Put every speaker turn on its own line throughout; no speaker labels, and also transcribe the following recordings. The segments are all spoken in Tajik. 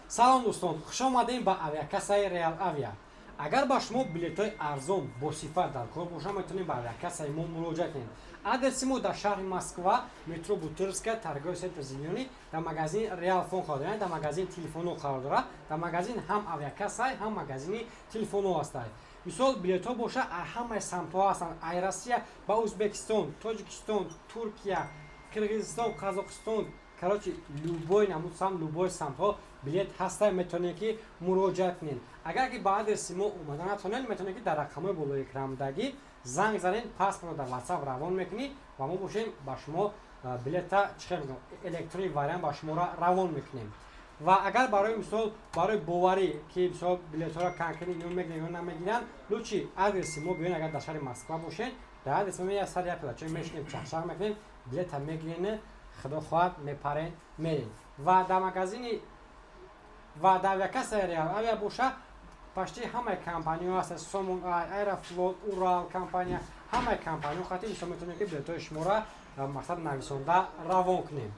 Салом, дӯстон, хуш омадем ба авиакассаи Реал Авиа. Агар ба шумо билетҳои арзон, босифат дар кор бошад, метавонед ба авиакассаи мо муроҷиат кунед. Адреси мо дар шаҳри Москва, метро Бутырская, торговый центр Зелёный, дар магазини Реал Фон қарор дорад, дар магазини телефонҳо қарор дорад. Дар магазин ҳам авиакассай, ҳам магазини телефонҳо ҳастад. Мисол, билетҳо боша, ҳамаи самтҳо ҳастанд: ай Россия ба Ӯзбекистон, Тоҷикистон, Туркия, Қирғизистон, Қазоқистон, короче, любой намуд сам, любой самтҳо билет ҳаста, метавонед, ки муроҷиат кунед. Агар ки ба адреси мо омада натавонед, метавонед, ки дар рақамҳои болои экранбудагӣ занг занед, паспортро дар WhatsApp равон мекунӣ ва мо бошем, ба шумо билета, чӣ хел, электронный вариант ба шуморо равон мекунем. Ва агар барои мисол, барои боварӣ, ки мисол билетҳоро конкретно ино мегиранд ё намегиранд, лучше адреси мо биёед. Агар дар шаҳри Москва бошед, дар адреси мо як сар як пилачо мешинем, чахчах мекунем, билета мегирен, худо хоҳад, мепарен, мерем. Ва дар магазини ва дар авиакассаи Реал Авиа боша, почти ҳамаи компаниҳо ҳаст: Сомон, Аэрофлот, Урал компания, ҳамаи компаниҳо хати. Мисол, метавонем, ки билетҳои шуморо мақсад нависонда равон кунем.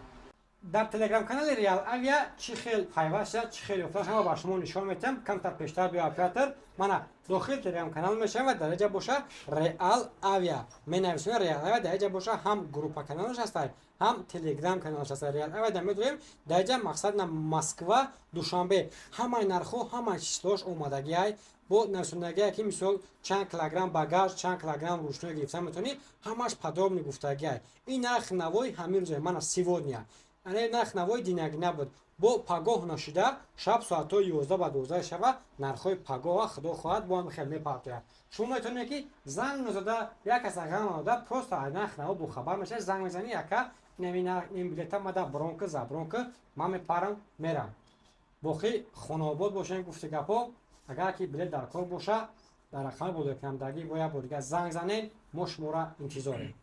Дар телеграм-канали Реал Авиа чӣ хел пайваст шад, чӣ хел ёфта, ҳама ба шумо нишон медиҳам. Камтар пештар биё, оператор. Мана, дохили телеграм-канал мешавем ва дар инҷа боша Реал Авиа менависем. Реал Авиа дар инҷа боша, ҳам группа каналаш ҳастай, ҳам телеграм каналаш ҳастай. Реал Авиа дар медорем, дар инҷа мақсад на Москва, Душанбе, ҳамаи нархҳо, ҳамаи числош омадагиай, бо нависондагие, ки мисол чанд килограмм багаж, чанд килограмм ручной гирифта метавонӣ, ҳамаш подробно гуфтагиай. Ин нархи навои ҳамин рӯзе, мана, сегодня, ане нарх навои динагӣ набуд, бо пагоҳ нашида, шаб соатҳои 11 ба 12 шава нархҳои пагоҳа, худо хоҳад, бо ҳам хел мепартояд. Шумо метавонед, ки занг назада, як каса ғам надода, просто аз нарх наво бохабар мешавед. Занг мезанӣ: «Яка, ин билета мада бронка, забронка, ман мепарам, мерам». Боқӣ хонаобод бошем. Гуфти гапҳо, агар ки билет дар кор боша, дар рақами болоэкранбудагӣ бо як бор дигар занг занед, мо шуморо интизорем.